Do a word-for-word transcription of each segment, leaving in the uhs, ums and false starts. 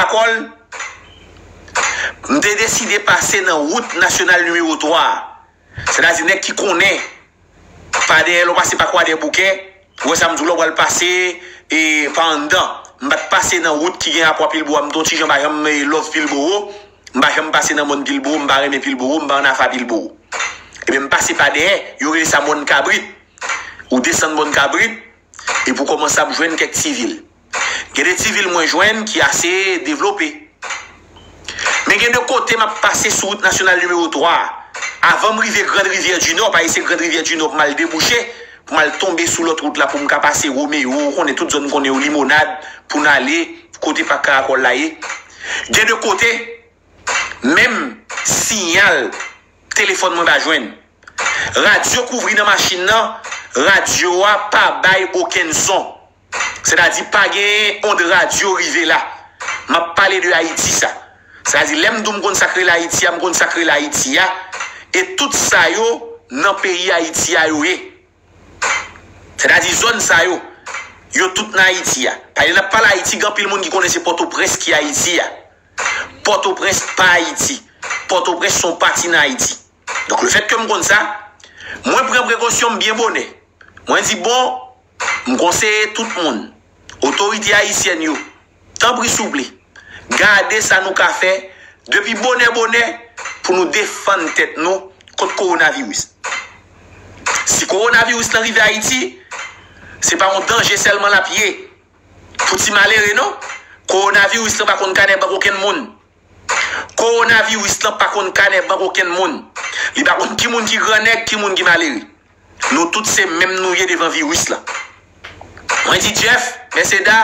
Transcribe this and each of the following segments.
Karakòl, m te deside pase nan wout nasyonal nimewo twa a. Sètadi nèg ki konnen pa dèyè lè w pase pa Kwadèboukè, ou wè sa m di w la, w pral pase e, pa anndan. M pa t pase nan wout ki gen rapò a Pilbowo a, m te yon ti jan pa janm e, love Pilbowo. M pa janm pase nan mòn Pilbowo, m pa renmen Pilbowo, m pa annafè a Pilbowo. Ebyen, m pase pa dèyè, yo rele sa mòn Kabrit. Ou desann mòn Kabrit, epi w kòmanse ap jwenn kèk ti vil. Gen de ti vil mwen jwenn ki ase devlope. Men gen de kote m ap pase sou wout nasyonal nimewo twa a. Avan m rive Grand Rivière du Nord, paske se Grand Rivière du Nord pou m al debouche, pou m al tonbe sou lòt wout la, pou m ka pase Romeo, ou konnen tout zòn m konnen yo, Limonad, pou n ale kote Pak Karakòl la ye. Gen de kote, menm siyal telefòn mwen pa jwenn. Radyo kouvri nan machin nan, radyo a pa bay okenn son. Sètadi pa gen ond radyo rive la. M ap pale de Ayiti sa. Sètadi lè m di w m konn sa k rele Ayiti a, m konn sa k rele Ayiti a. E tout sa yo nan peyi Ayiti a yo ye. Sètadi zòn sa yo, yo tout nan Ayiti a. Paske lè n ap pale Ayiti, gen anpil moun ki konnen se Pòtoprens ki Ayiti a. Pòtoprens pa Ayiti. Pòtoprens se yon pati nan Ayiti. Donk, lefètke m konn sa, mwen pran prekosyon m byen bonè. Mwen di, bon, m konseye tout moun, otorite ayisyèn yo, tanpri souple, gade sa nou ka fè depi bonè bonè pou nou defann tèt nou kont kowonaviris. Si kowonaviris lan rive Ayiti, se pa yon danje sèlman l ap ye pou ti malere, non. Kowonaviris lan pa konn kanè bank okenn moun. Kowonaviris lan pa konn kanè bank okenn moun. Li pa konn ki moun ki grannèg, ki moun ki malere. Nou tout se menm nou ye devan viris lan. Mwen di Jeff, Mèseda,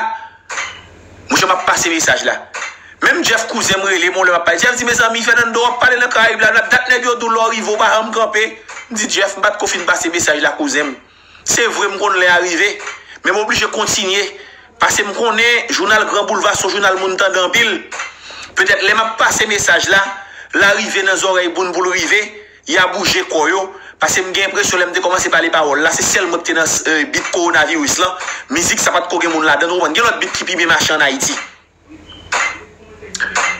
mouche m ap pase mesaj la. Menm Jeff kouzen m rele m yon lè m ap pale. Jeff di, mezanmi, Fernando, w ap pale nan Karayib la, dat nèg yo di w lè w rive, w pa janm kanpe. M di, Jeff, m pa t ko fin pase mesaj la, kouzen m. Se vre m konn lè a rive, men m oblije kontinye, paske m konnen jounal Gran Boulva se yon jounal moun tande anpil. Petèt lè m ap pase mesaj la, l a rive nan zòrèy moun pou l rive, y a bouje kò yo, paske m gen enpresyon lè m te kòmanse pale pawòl la, se sèl mwen ki te nan eh, bit kowonaviris lan, mizik sa pa t ko gen moun ladan l, ou konprann, gen lòt bit ki pi byen mache ann Ayiti.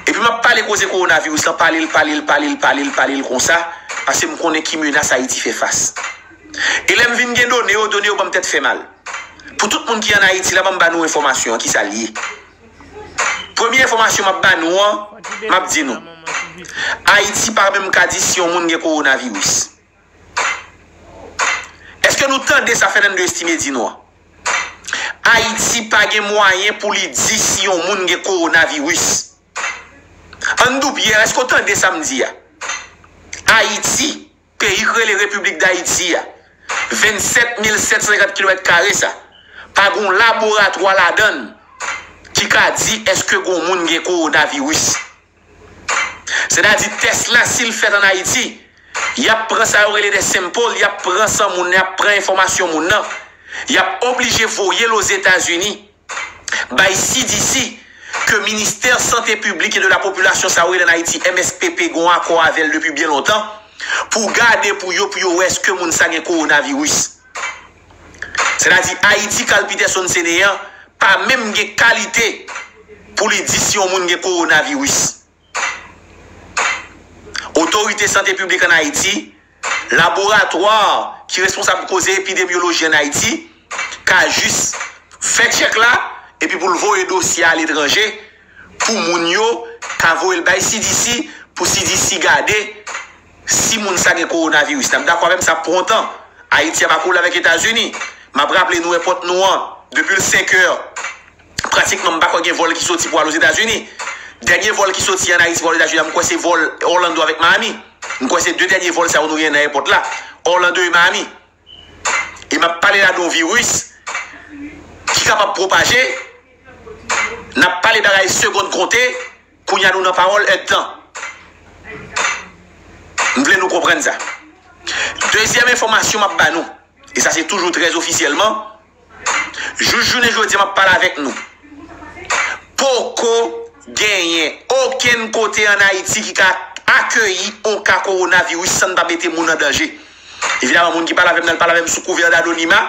Epi m ap pale koze kowonaviris lan, pale l, pale l, pale l, pale l, pale l konsa, paske m konnen ki menas Ayiti fè fas. E lè m vin gen done yo, done yo ban m tèt fè mal. Pou tout moun ki ann Ayiti la, ban m ba nou enfòmasyon an, kisa l ye. Premye enfòmasyon m ap ba nou an, m ap di nou, Ayiti pa menm ka di si yon moun gen kowonaviris. Èske nou tande sa Fernando Estimé di nou an? Ayiti pa gen mwayen pou li di si yon moun gen kowonaviris. Ann doubye, èske w tande sa m di a? Ayiti, peyi k rele Repiblik Dayiti a, vennsèt mil sèt san senkant kilomèt kare sa, pa gen yon laboratwa ladan l ki ka di èske gen yon moun gen kowonaviris. Sètadi tès la, si l fèt ann Ayiti, y ap pran sa yo rele de sample, y ap pran san moun, y ap pran enfòmasyon moun nan, y ap oblije voye l Ozetazini, bay C D C, ke Ministè Sante Piblik e de la Popilasyon sa yo rele ann Ayiti, M S P P, gen yon akò avè l depi byen lontan, pou gade pou yo, pou yo wè èske moun sa gen kowonaviris. Sètadi Ayiti, Carl Peterson Seneyan pa menm gen kalite pou li di si yon moun gen kowonaviris. Otorite sante piblik ann Ayiti, laboratwa ki responsab koze epidemyoloji ann Ayiti, ka jis fè tchèk la, epi pou l voye dosye a aletranje, pou moun yo ka voye l bay C D C, pou C D C gade si moun sa gen kowonaviris. N ap dakò avè m, sa pran tan. Ayiti ap akoule avèk Etazini. M ap raple nou, èpòt nou an, depi l senkè, pratikman, m pa kwè gen vòl ki soti pou al Ozetazini. Dènye vòl ki soti ann Ayiti pou al Ozetazini, m kwè se vòl Orlando avèk Miami. M kwè se de dènye vòl sa yo nou gen nan èpòt la, Orlando e Miami. E m ap pale la de yon viris ki kapab pwopaje. N ap pale bagay segonn konte, kounye a nou nan pawòl èdtan. M vle nou konprann sa. Dezyèm enfòmasyon m ap ba nou, e sa se toujou trè ofisyèlman, jis jounen jodi a m ap pale avèk nou, poko genyen okenn kote ann Ayiti ki ka akeyi yon ka kowonaviris san n pa mete moun an danje. Evidaman, moun ki pale avè m nan, l pale avè m sou kouvè d anonima.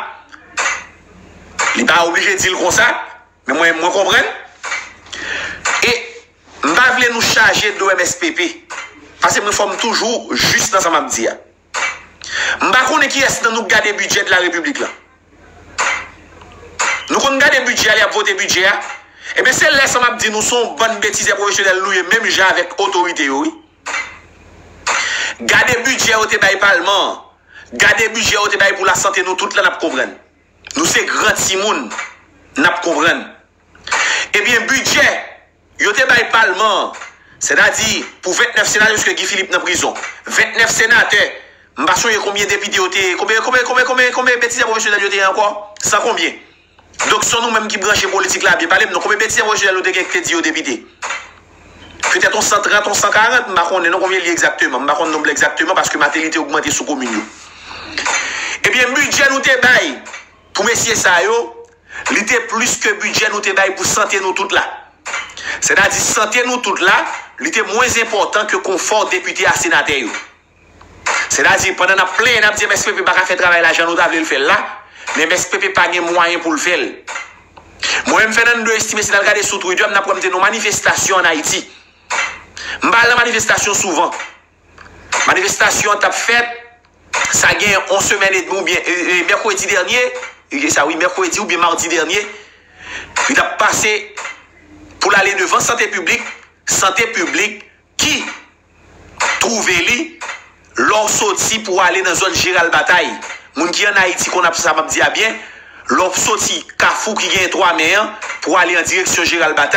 Li pa oblije di l konsa, men mwen, mwen konprann. E pa vle nou chaje do M S P P. Paske mwen fò m toujou jis nan sa m ap di a. M pa konnen kiyès nan nou k gade bidjè de la repiblik la. Nou konn gade bidjè a, lè y ap vote bidjè a. Ebyen, se lè sa m ap di nou se yon bann betizè pwofesyonèl nou ye, menm jan avèk otorite yo, wi. Gade bidjè yo te bay palman an. Gade bidjè yo te bay pou lasante nou tout la, n ap konprann. Nou se gran timoun, n ap konprann. Ebyen, bidjè yo te bay palman an, sètadi pou vennèf senatè, piske Guy Philippe nan prizon. Vennèf senatè, m pa sonje konbyen depite yo te ye, konbyen, konbyen, konbyen, konbyen, konbyen betizè pwofesyonèl yo te ye ankò? San konbyen? Donk, se nou menm ki branche politik la byen. Pale m non, konbyen betizè pwofesyonèl nou te gen ki te di yo depite? Petèt yon san trant, yon san karant, m pa konnen non konbyen li egzakteman. M pa konn nonb la egzakteman paske Martelly te ogmante sou komin yo. Ebyen, bidjè nou te bay pou mesye sa yo, li te plis ke bidjè nou te bay pou sante nou tout la. Sètadi, sante nou tout la, li te mwens enpòtan ke konfò depite a senatè yo. Sètadi, pandan n ap plenyen, n ap di M S P P pa ka fè travay la jan nou ta vle l fè l la, men M S P P pa gen mwayen pou l fè l. Mwen menm, Fernando Estimé, si n al gade sou Twitter, n ap wè m te nan yon manifestasyon ann Ayiti. M pa al nan manifestasyon souvan. Manifestasyon an t ap fèt, sa gen yon semèn edmi oubyen, e, e, mèkredi dènye, e, sa wi, mèkredi oubyen madi dènye, li t ap pase pou l ale devan sante piblik, sante piblik ki twouve li lè w soti pou w ale nan zòn Jeral Batay. Moun ki ann Ayiti konn ap sa m ap di a byen, lè w soti kafou ki gen twa men an pou w ale an direksyon Jeral Batay.